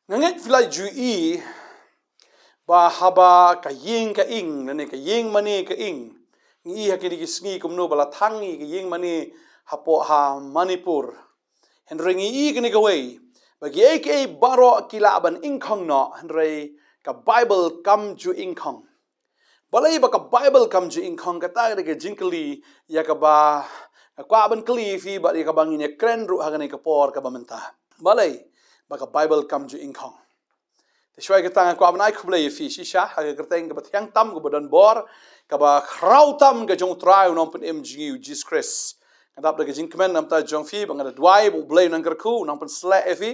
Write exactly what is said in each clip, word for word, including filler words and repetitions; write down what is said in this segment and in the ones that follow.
Nga ngeit phi la ju i ba haba ka ïing ka ing, lane ka ïing mane ka ing, ngi i ha kine ki sngi kumno ba la thang ïa ka ïing mane hapoh ha Manipur. Hynrei ngi i kane kawei, ba kiei kiei baroh ki lah ban ingkhong noh, hynrei ka Baibl kam ju ingkhong. Balei ba ka Baibl kam ju ingkhong? Kata ka dei ka jingkylli ïa kaba nga kwah ban kylli ïa phi bad ïa kaba ngin ïa kren ruh ha kane ka por kaba mynta. Balei ba ka Baibl kam ju ingkhong? Te shuwa kata nga kwah ban ai khublei ïa phi shisha ha ka kyrteng kaba thiang tam, kaba don bor, kaba khraw tam ka jong U Trai U Nongpynim jong ngi U Jisu Khrist. Nga dap da ka jingkmen na ka bynta jong phi, ba nga da duwai ba U Blei un nang kyrkhu, un nang pynshlur ïa phi,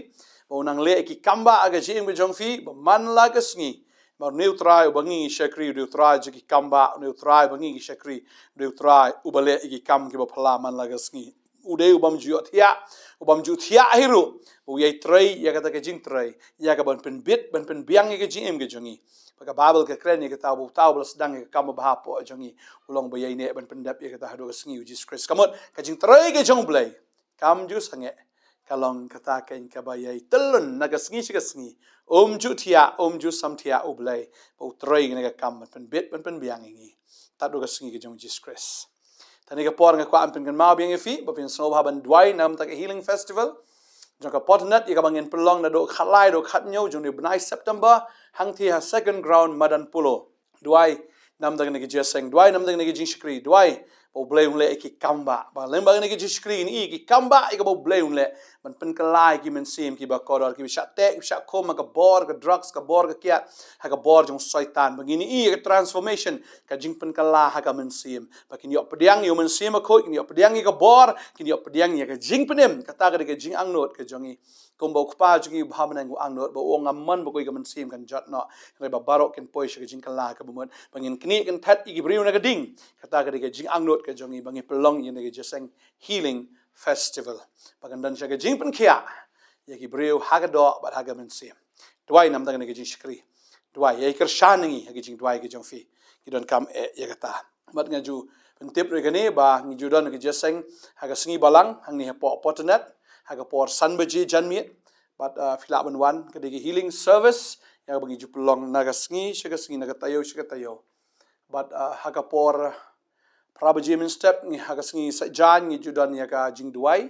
ba un nang leh ïa ki kam ba ha ka jingim ka jong phi, ba man la ka sngi, ba une U Trai uba ngi shakri u dei U Trai jong ki kam ba, une U Trai uba ngi shakri u dei U Trai uba leh ïa ki kam kiba phylla man la ka sngi. U dei u bym ju ïohthiah, u bym ju thiah hi ruh, u ïai trei ïa kata ka jingtrei ïa ka ban pynbit, ban pynbiang ïa ka jingim ka jong ngi. Ba ka Baibl ka kren ïa kata, ba uta uba la sdang ïa ka kam babha hapoh jong ngi u long ba ïai neh ban pyndep ïa kata haduh ka sngi U Jisu Khrist. Ka mut ka jingtrei ka jong U Blei kam ju sangeh, ka long kata keiñ kaba ïai tylli na ka sngi sha ka sngi. Um ju thiah, um ju samthiah U Blei ba u trei ïa kane ka kam ban pynbit, ban pynbiang ïa ngi haduh ka sngi ka jong U Jisu Khrist. Te ha kane ka por nga kwah ban pynkynmaw biang ïa phi ba phin sngewbha ban duwai na ka bynta ka Healing Festival jong ka Potternet, ïa kaba ngin pynlong naduh khatlai haduh khathynñiew jong une u bnai September, hangtei ha Second Ground Madan Polo. Duwai na ka bynta kane ka jingïaseng, duwai na ka bynta kane ka jingshakri, duwai ba U Blei un leh ïa ki kam ba, ba lyngba kane ka jingshakri ngin i ïa ki kam ba ïa kaba U Blei un leh ban pynkylla ïa ki mynsiem kiba kordor, kiba shah teh, kiba shah khum ha ka bor ka drugs, ka bor ka kiad, ha ka bor jong u Soitan. Ba ngin i ïa ka transformation, ka jingpynkylla ha ka mynsiem, ba kin ïoh pdiang ïa u Mynsiem Bakhuid, kin ïoh pdiang ïa ka bor, kin ïoh pdiang ïa ka jingpynim. Kata ka dei ka jingangnud ka jong ngi. Kumba u Kpa jong ngi uba ha bneng u angnud, ba u ong, ngam mon ba kawei ka mynsiem kan jot noh, hynrei ba baroh kin poi sha ka jingkylla kaba mut, ba ngin knieh kynthet ïa ki briew na ka ding. Kata ka dei ka jingangnud ka jong ngi ba ngin pynlong ïa kane ka jingïaseng Healing Festival, ba kan don sha ka jingpynkhiah ïa ki briew ha ka doh bad ha ka mynsiem. Duwai na ka bynta kane ka jingshakri. Duwai, ïai kyrshan ïa ngi ha ka jingduwai ka jong phi. Ngi donkam eh ïa kata. Bad nga ju pyntip ruh ïa kane ba ngi ju don ka jingïaseng ha ka sngi Balang hangne hapoh Potternet ha ka por san baje janmiet. Bad, ah, phi lah ban wan, ka dei ka healing service ïa kaba ngi ju pynlong na ka sngi sha ka sngi, na ka taïew sha ka taïew. Bad, ah, ha ka por phra baje mynstep, ngi, ha ka sngi Saitjaiñ ngi ju don ïa ka jingduwai.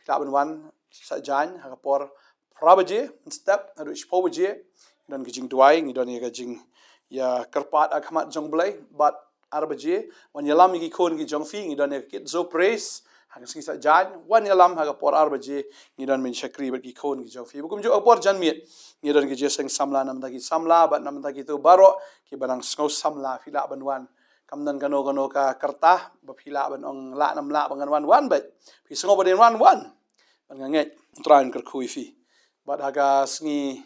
Phi lah ban wan Saitjaiñ ha ka por phra baje mynstep haduh shiphew baje. Ngi don ka jingduwai, ngi don ïa ka jingïakyrpad ha khmat jong U Blei. Bad ar baje, wan ïalam ïa ki khun ki jong phi, ngi don ïa ka Kids' Praise ha ka sngi Saitjaiñ. Wan ïalam ha ka por ar baje, ngi don ban shakri bad ki khun ki jong phi. Bad kumjuh ha ka por janmiet ngi don ka jingïaseng samla na ka bynta ki samla bad na ka bynta kito baroh kiba nang sngew samla. Phi lah ban wan. Kam don kano kano ka kyrteng ba phi lah ban ong lah ne ym lah ba ngan wan, wan beit. Phi sngew ba dei wan, wan. Bad nga ngeit U Trai un kyrkhu ïa phi. Bad ha ka sngi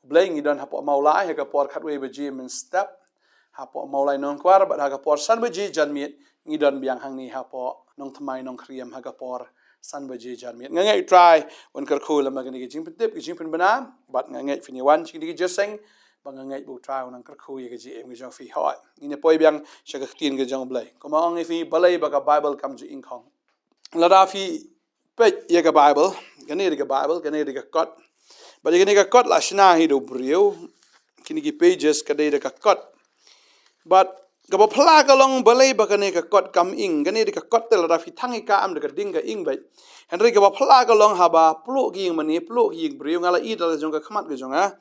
U Blei ngi don hapoh Mawlai ha ka por khatwei baje mynstep. Hapoh Mawlai Nongkwar, bad ha ka por san baje janmiet ngi don biang hangne hapoh Nongthymmai Nongkhriem ha ka por san baje janmiet. Nga ngeit U Trai un kyrkhu lem bad kane ka jingpyntip, ka jingpynbna, bad nga ngeit phin ïa wan sha kane ka jingïaseng, bad nga ngeit ba U Trai un nang kyrkhu ïa ka jingim ka jong phi. Hooid, ngin ïa poi biang sha ka ktien ka jong U Blei. Kumba ong ïa phi, balei ba ka Baibl kam ju ingkhong? Lada phi peit ïa ka Baibl, kane dei ka Baibl, kane dei ka kot. Bad ïa kane ka kot la shna hi da u briew. Kine ki pages ka dei da ka kot. Bad kaba phylla ka long balei ba kane ka kot kam ing. Kane dei ka kot te lada phi thang ïa ka em da ka ding ka ing beit. Hynrei kaba phylla ka long haba pluh ki ïing mane, pluh ki ïing briew, nga la i da la jong ka khmat ka jong nga.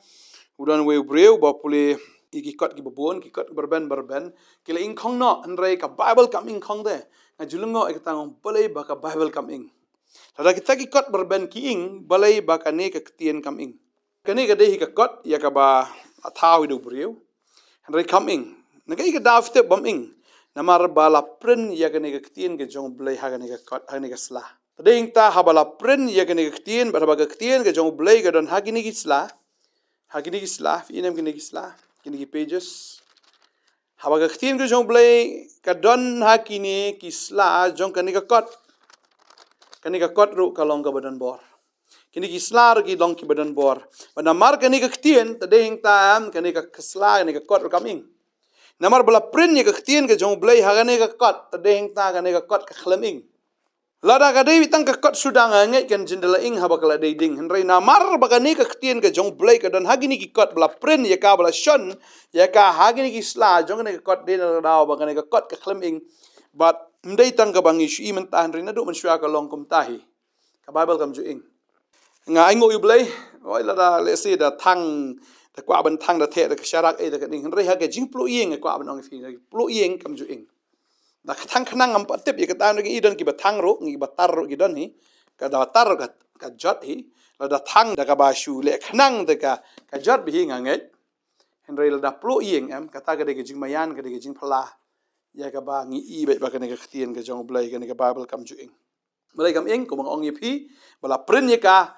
U don uwei u briew ba pule ïa ki kot kiba bun, ki kot kiba rben ba rben. Ki la ingkhong noh, hynrei ka Baibl kam ingkhong te. Nga ju lyngngoh ïa kata, nga ong balei ba ka Baibl kam ing. Lada kita ki kot ba rben ki ing, balei ba kane ka ktien kam ing. Kane ka dei hi ka kot ïa kaba la thaw hi da u briew. Hynrei kam ing. Na kaei ka daw phi tip bym ing? Namar ba la print ïa kane ka ktien ka jong U Blei ha kane ka kot, ha kane ka sla. Te dei hangta haba la print ïa kane ka ktien, bad haba ka ktien ka jong U Blei ka don ha kine ki sla. Ha kine ki sla, phi i ne em kine ki sla, kine ki pages. Haba ka ktien ka jong U Blei ka don ha kine ki sla jong kane ka kot. Kane ka kot ruh ka long kaba don bor. Kine ki sla ruh ki long kiba don bor. Bad namar kane ka ktien, te dei hangta em kane ka sla, kane ka kot ruh kam ing. Namar ba la print ïa ka ktien ka jong U Blei ha kane ka kot, te dei hangta kane ka kot ka khlem ing. Lada ka dei tang ka kot suda nga ngeit kan jin da la ing haba ka la dei ding. Hynrei namar ba kane ka ktien ka jong U Blei ka don ha kine ki kot ba la print ïa ka ba la shon ïa ka ha kine ki sla jong kane ka kot, dei na ka daw ba kane ka kot ka khlem ing. Bad ym dei tang kaba ngi shu i mynta, hynrei naduh mynshuwa ka long kumta hi. Ka Baibl kam ju ing. Nga ainguh ïa U Blei, oi, lada lehse da thang, da kwah ban thang, da theh da ka sharak, eh, da ka ding, hynrei ha ka jingpluh ïing nga kwah ban ong ïa phi, pluh ïing kam ju ing. Da ka thang khnang ngam pat tip ïa kata, ngi don kiba thang ruh, ngi ba tar ruh ki don hi. Ka da tar ka, ka jot hi. Lada thang da kaba shu leh khnang da ka, ka jot bha hi nga ngeit. Hynrei lada pluh ïing em, kata ka dei ka jingmaïan, ka dei ka jingphylla ïa kaba ngi i beit ba kane ka ktien ka jong U Blei, kane ka Baibl kam ju ing. Balei kam ing? Kumba nga ong ïa phi, ba la print ïa ka,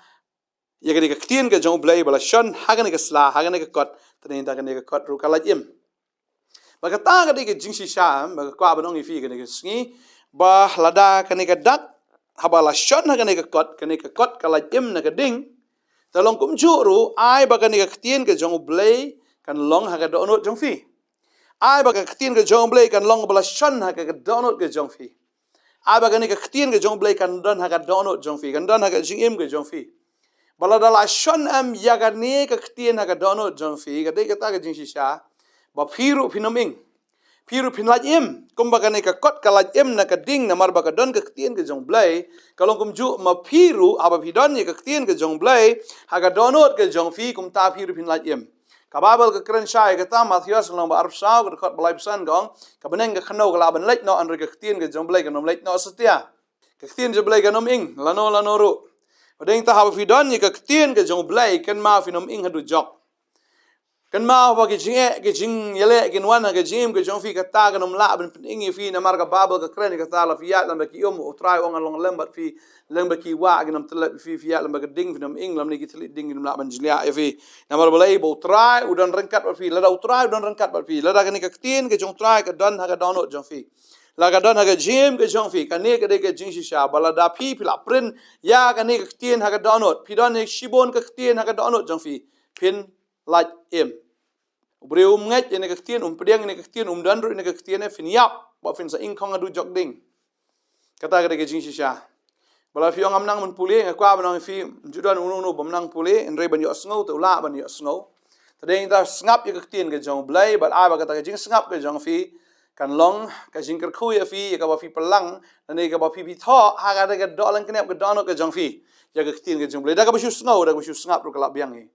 ïa kane ka ktien ka jong U Blei, ba la shon ha kane ka sla, ha kane ka kot, te nangta kane ka kot ruh ka lait im. Bad kata ka dei ka jingshisha, em, ba nga kwah ban ong ïa phi kane ka sngi, ba lada kane ka dak, haba la shon ha kane ka kot, kane ka kot ka lait im na ka ding, te long kumjuh ruh, ai ba kane ka ktien ka jong U Blei kan long ha ka dohnud jong phi. Ai ba ka ktien ka jong U Blei kan long ba la shon ha ka, ka dohnud ka jong phi. Ai ba kane ka ktien ka jong U Blei kan don ha ka dohnud jong phi, kan don ha ka jingim ka jong phi. Ba lada la shon em ïa kane ka ktien ha ka dohnud jong phi, ka dei kata ka jingshisha ba phi ruh phin ym ing. Phi ruh phin lait im. Kumba kane ka kot ka lait im na ka ding namar ba ka don ka ktien ka jong U Blei, ka long kumjuh ma phi ruh, haba phi don ïa ka ktien ka jong U Blei ha ka dohnud ka jong phi, kumta phi ruh phin lait im. Ka Baibl ka kren shai kata, Mathaios lynnong ba arphew saw, ka dkhot ba laiphew san ka ong, ka bneng ka khyndew ka lah ban leit noh, hynrei ka ktien ka jong U Blei kan ym leit noh satia. Ka ktien jong U Blei kan ym ing lano lano ruh. Bad dei nangta haba phi don ïa ka ktien ka jong U Blei, kynmaw phin ym ing haduh jok. Kynmaw ba ki jingeh, ki jingïaleh kin wan ha ka jingim ka jong phi, kata kan ym lah ban pynïng ïa phi, namar ka Baibl ka kren ïa kata, la phi ïaid lem bad ki um, U Trai u ong ngan long lem bad phi, lem bad ki wah kin ym tyllep ïa phi, phi ïaid lem bad ka ding phin ym ing, lymne ki thylliej ding kin ym lah ban jliah ïa phi. Namar balei? Ba U Trai u don ryngkat bad phi. Lada U Trai u don ryngkat bad phi, lada kane ka ktien ka jong U Trai ka don ha ka dohnud jong phi, la ka don ha ka jingim ka jong phi, kane ka dei ka jingshisha ba lada phi, phi la print ïa kane ka ktien ha ka dohnud, phi don ïa shibun ka ktien ha ka dohnud jong phi, phin lait im. U briew um ngeit ïa kane ka ktien, um pdiang ïa kane ka ktien, um don ruh ïa kane ka ktien, eh, phin ïap, ba phin sa ing khong haduh jok ding. Kata ka dei ka jingshisha. Ba la phi ong ngam nang ban pule, nga kwah ban ong ïa phi, ym ju don uno uno bym nang pule, hynrei ban ïohsngew te u lah ban ïohsngew. Te dei nangta sngap ïa ka ktien ka jong U Blei, bad ai ba kata ka jingsngap ka jong phi kan long ka jingkyrkhu ïa phi, ïa kaba phi pynlang, lane kaba phi, phi thoh ha kata ka doh lyngknep, ka dohnud ka jong phi ïa ka ktien ka jong U Blei. Da kaba shu sngew, da kaba shu sngap ruh ka la biang hi.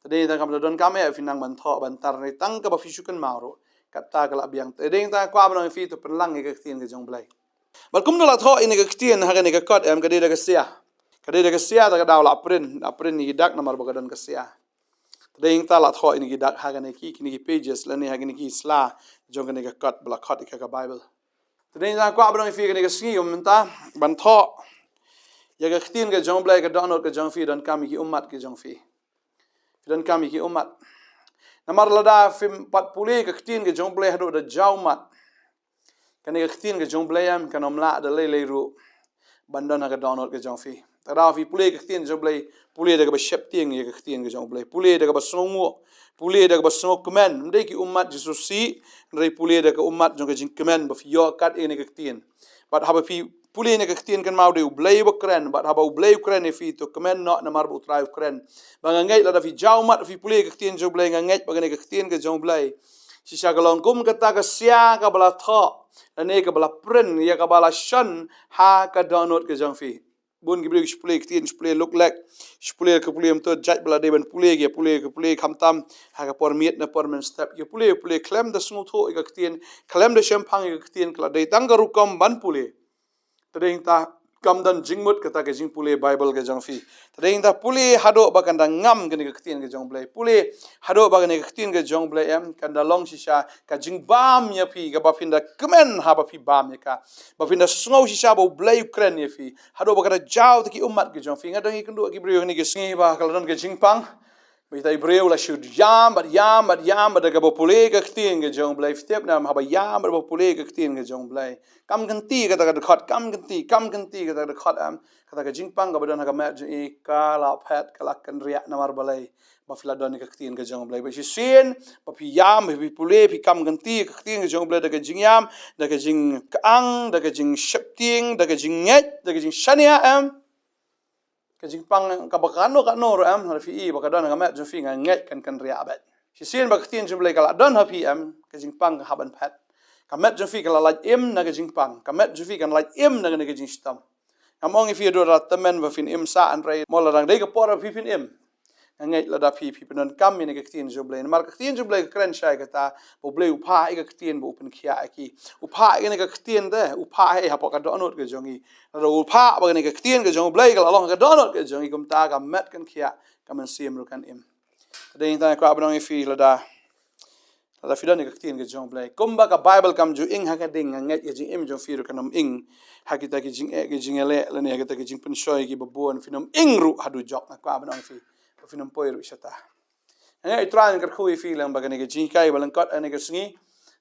Te dei tang kam da donkam eh phi nang ban thoh ban tar, ne tang kaba phi shu kynmaw ruh kata ka la biang. Te dei tang kwah ban ong ïa phi, to pynlang ïa ka ktien ka jong U Blei. Bad kumno la thoh ïa kane ka ktien ha kane ka kot em? Ka dei da ka sia. Ka dei da ka sia, da ka daw la print, la print ïa ki dak namar ba ka don ka sia. Te dei tang la thoh ïa kine ki dak ha kine ki, kine ki pages, lane ha kine ki sla jong kane ka kot ba la khot ïa ka, ka Baibl. Te dei tang kwah ban ong ïa phi kane ka sngi, mynta ban thoh ïa ka ktien ka jong U Blei, ka dohnud ka jong phi, donkam ïa ki ummat ka jong phi. Phi donkam ïa ki ummat. Namar lada phim pat pule ka ktien ka jong U Blei haduh da jaw ummat, kane ka ktien ka jong U Blei em kan ym lah da lei lei ruh ban don ha ka dohnud ka jong phi. Te lada phi pule ka ktien jong U Blei, pule da kaba sheptieng ïa ka ktien ka jong U Blei, pule da kaba sngewnguh, pule da kaba sngewkmen. Ym dei ki ummat jingsngewsih, hynrei pule da ka ummat jong ka jingkmen ba phi ïoh kat ïa kane ka ktien. Bad haba phi pule ïa kane ka ktien, kynmaw dei U Blei uba kren, bad haba U Blei u kren ïa phi, to kmen noh namar ba U Trai u kren. Ba nga ngeit lada phi jaw ummat phi pule ïa ka ktien jong U Blei, nga ngeit ba kane ka ktien ka jong U Blei shisha ka long kum kata ka sia kaba la thoh, lane kaba la print, ïa kaba la shon ha ka dohnud ka jong phi. Bun ki briew ki shu pule ktien, shu pule luk lek, shu pule ka pule mynta, jait ba la dei ban pule, ki pule, ki pule khamtam ha ka por miet na por mynstep, ki pule, pule khlem da sngewthuh ïa ka ktien, khlem da shemphang ïa ka ktien, ka la dei tang ka rukom ban pule. Te dei tang kam don jingmut kata ka jingpule Baibl ka jong phi. Te dei tang pule haduh ba kan da ngam kane ka ktien ka jong U Blei. Pule haduh ba kane ka ktien ka jong U Blei em kan da long shisha ka jingbam ïa phi, kaba phin da kmen haba phi bam ïa ka. Ba phin da sngew shisha ba U Blei u kren ïa phi. Haduh ba ka da jaw ïa ki ummat ki jong phi. Nga dang ïakynduh ki briew kine ki sngi ba ka la don ka jingpang. Bad ita i briew la shu ïam bad ïam bad ïam bad da kaba pule ka ktien ka jong U Blei. Phi tip ne em, haba ïam bad ba pule ka ktien ka jong U Blei, kam kynti kata ka dkhot, kam kynti, kam kynti kata ka dkhot, em. Kata ka jingpang kaba don ha ka met jong i ka la phet, ka la kynriah. Namar balei? Ba phi la don ïa ka ktien ka jong U Blei. Ba shisien ba phi ïam, ba phi pule, phi kam kynti ka ktien ka jong U Blei da ka jingïam, da ka jingkyang, da ka jingsheptieng, da ka jingngeit, da ka jingshaniah, em. Ka jingpang kaba kano kano ruh, em, lada phi i ba ka don ha ka met jong phi, nga ngeit kan kynriah bad. Shisien ba ka ktien jong U Blei ka la don ha phi, em, ka jingpang ka hap ban phet. Ka met jong phi ka la lait im na ka jingpang. Ka met jong phi kan lait im na kane ka jingshitom. Ngam ong ïa phi haduh la tymmen ba phin im sah, hynrei mo la dang dei ka por ba phi phin im. Nga ngeit lada phi, phi pyndonkam ïa kane ka ktien jong U Blei. Namar ka ktien jong U Blei ka kren shai kata ba U Blei u phah ïa ka ktien ba u pynkhiah ïa ki. U phah ïa kane ka ktien te, u phah ïa hapoh ka dohnud ka jong i. Lada u phah ba kane ka ktien ka jong U Blei ka la long ha ka dohnud ka jong i, kumta ka met kan khiah, ka mynsiem ruh kan im. Te dei tang nga kwah ban ong ïa phi, lada lada phi don ïa ka ktien ka jong U Blei, kumba ka Baibl kam ju ing ha ka ding, nga ngeit ka jingim jong phi ruh kan ym ing ha kita ki jingeh, ki jingïaleh lane ha kita ki jingpynshoi kiba bun. Phin ym ing ruh ha dujok, nga kwah ban ong ïa phi. Phin ym poi ruh shata. Nga ngeit U Trai un kyrkhu ïa phi lyngba kane ka jinghikai ba lyngkot ha kane ka sngi.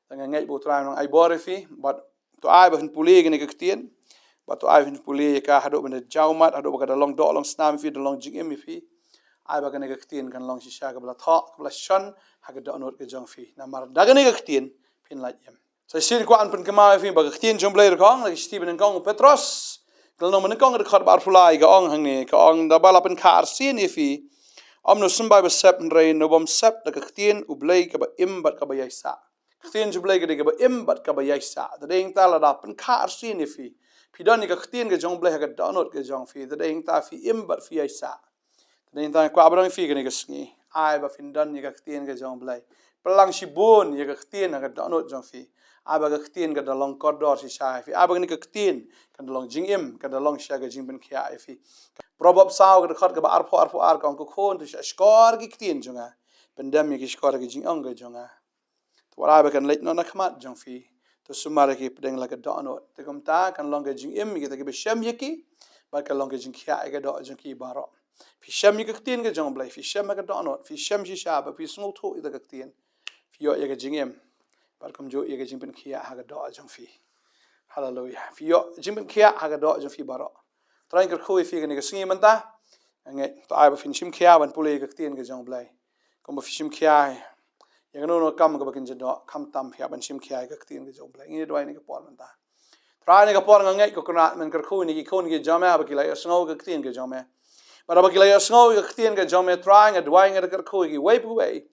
Te nga ngeit ba U Trai un ai bor ïa phi, bad to ai ba phin pule ïa kane ka ktien. Bad to ai ba phin pule ïa ka haduh ban da jaw mat, haduh ba ka da long doh long snam ïa phi, da long jingim ïa phi. Ai ba kane ka ktien kan long shisha kaba la thoh, kaba la shon ha ka dohnud ka jong phi. Namar da kane ka ktien phin lait im. Sa shisien kwah ban pynkynmaw ïa phi ba ka ktien jong U Blei ruh ka ong, la ka shithi ba nyngkong u Petros, ka lynnong ba nyngkong ka dkhot ba arphew lai, ka ong hangne, ka ong, da ba la pynkha arsien ïa phi, ym na u symbai ba sep, hynrei na u bym sep, da ka ktien U Blei kaba im bad kaba ïaisah. Ka ktien jong U Blei ka dei kaba im bad kaba ïaisah. Te dei hangta lada pynkha arsien ïa phi, phi don ïa ka ktien ka jong U Blei ha ka dohnud ka jong phi, te dei hangta phi im bad phi ïaisah. Te dei hangta nga kwah ban ong ïa phi kane ka sngi, ai ba phin don ïa ka ktien ka jong U Blei. Pynlang shibun ïa ka ktien ha ka dohnud jong phi. Ai ba ka ktien kan da long kordor shisha ïa phi. Ai ba kane ka ktien kan da long jingim, kan da long shisha ka jingpynkhiah ïa phi. Proverb saw ka dkhot kaba arphew, arphew ar, ka ong, ko khun, to shah shkor ki ktien jong nga, pyndem ïa ki shkor ki jingong ka jong nga. To wat ai ba kan leit noh na khmat jong phi. To sumar ïa ki hapdeng la ka dohnud. Te kumta kan long ka jingim ïa kita kiba shem ïa ki, bad kan long ka jingkhiah ïa ka doh jong ki baroh. Phi shem ïa ka ktien ka jong U Blei, phi shem ha ka dohnud, phi shem shisha bad phi sngewthuh ïa ka ktien, phi ïoh ïa ka jingim, bad kumjuh ïa ka jingpynkhiah ha ka doh jong phi. Haleluia. Phi ïoh jingpynkhiah ha ka doh jong phi baroh. Trai un kyrkhu ïa phi kane ka sngi mynta. Nga ngeit, to ai ba phin shim khia ban pule ïa ka ktien ka jong U Blei. Kumba phi shim khia ïa kano kano ka kam kaba kin jyndoh, khamtam phi hap ban shim khia ïa ka ktien ka jong U Blei. Ngin ïa duwai ha kane ka por mynta. Trai, ha kane ka por nga ngeit, ko Kynrad, men kyrkhu ïa kine ki khun ki jong me ba ki la ïohsngew ïa ka ktien ka jong me. Bad haba ki la ïohsngew ïa ka ktien ka jong me, Trai, nga duwai, nga da kyrkhu ïa kiwei pa kiwei.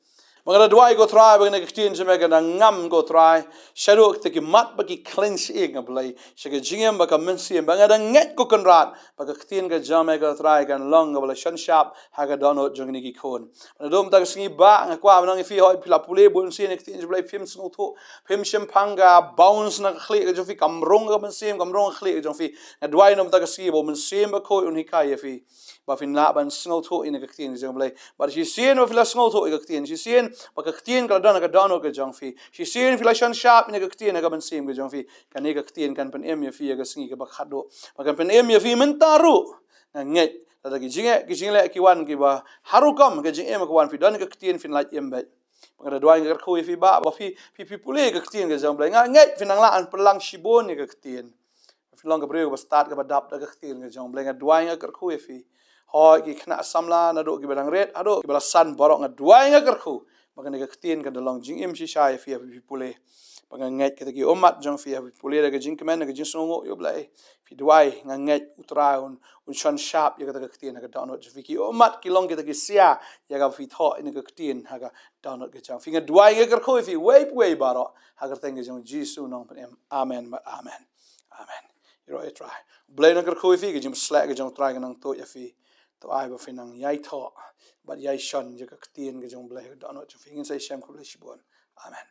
Ba nga da duwai, ko Trai, ba kane ka ktien jong me kan da ngam, ko Trai, shaduh kita ki mat ba ki khlaiñ shyieng, A Blei, sha ka jingim bad ka mynsiem. Ba nga da ngeit, ko Kynrad, ba ka ktien ka jong me, ko Trai, kan long kaba la shon shap ha ka dohnud jong kine ki khun. Naduh mynta ka sngi Bah, nga kwah ban ong ïa phi, hooid phi la pule bun sien ïa ka ktien jong U Blei, phim sngewthuh, phim shemphang, ka bounce na ka khlieh ka jong phi, kam rung ka mynsiem, kam rung ka khlieh ka jong phi. Nga duwai naduh mynta ka sngi ba U Mynsiem Bakhuid un hikai ïa phi, ba phin lah ban sngewthuh ïa ka ktien ka jong U Blei. Bad shisien ba phi la sngewthuh ïa ka ktien, shisien ba ka ktien ka la don ha ka dohnud ka jong phi, shisien phi la shon shap ïa ka ktien ha ka mynsiem ka jong phi, kane ka ktien kan pynim ïa phi ha ka sngi kaba khatduh. Ba kan pynim ïa phi mynta ruh. Nga ngeit, lada ki jingeh, ki jingleh ki wan, kiba ha rukom ka jingim ka wan, phi don ka ktien, phin lait im beit. Ba nga da duwai, nga kyrkhu ïa phi Bah, ba phi, phi, phi pule ka ktien ka jong U Blei. Nga ngeit phin nang lah ban pynlang shibun ïa ka ktien. Phin long ka briew kaba stad, kaba dap da ka ktien ka jong U Blei. Nga duwai, nga kyrkhu ïa phi. Hooid ki khynnah samla, naduh kiba dang rit haduh kiba la san baroh, nga duwai, nga kyrkhu ba kane ka ktien kan da long jingim shisha ïa phi haba phi pule. Ba nga ngeit kita ki ummat jong phi haba phi pule da ka jingkmen, da ka jingsngewnguh ïa U Blei, phi duwai, nga ngeit U Trai un, un shon shap ïa kata ka ktien ha ka dohnud jong phi. Ki ummat ki long kita ki sia ïa kaba phi thoh ïa ka ktien ha ka dohnud ka jong phi. Nga duwai, nga kyrkhu ïa phi uwei pa uwei baroh ha ka kyrteng ka jong U Jisu Nongpynim. Amen bad amen. Amen. Ïaroh ïa U Trai. U Blei un kyrkhu ïa phi, ka jingpynshlur ka jong U Trai kan nang tuid ïa phi. To ai ba phin nang ïai thoh bad ïai shon ïa ka ktien ka jong U Blei ha ka dohnud jong phi. Ngin sa ïashem khublei shibun. Amen.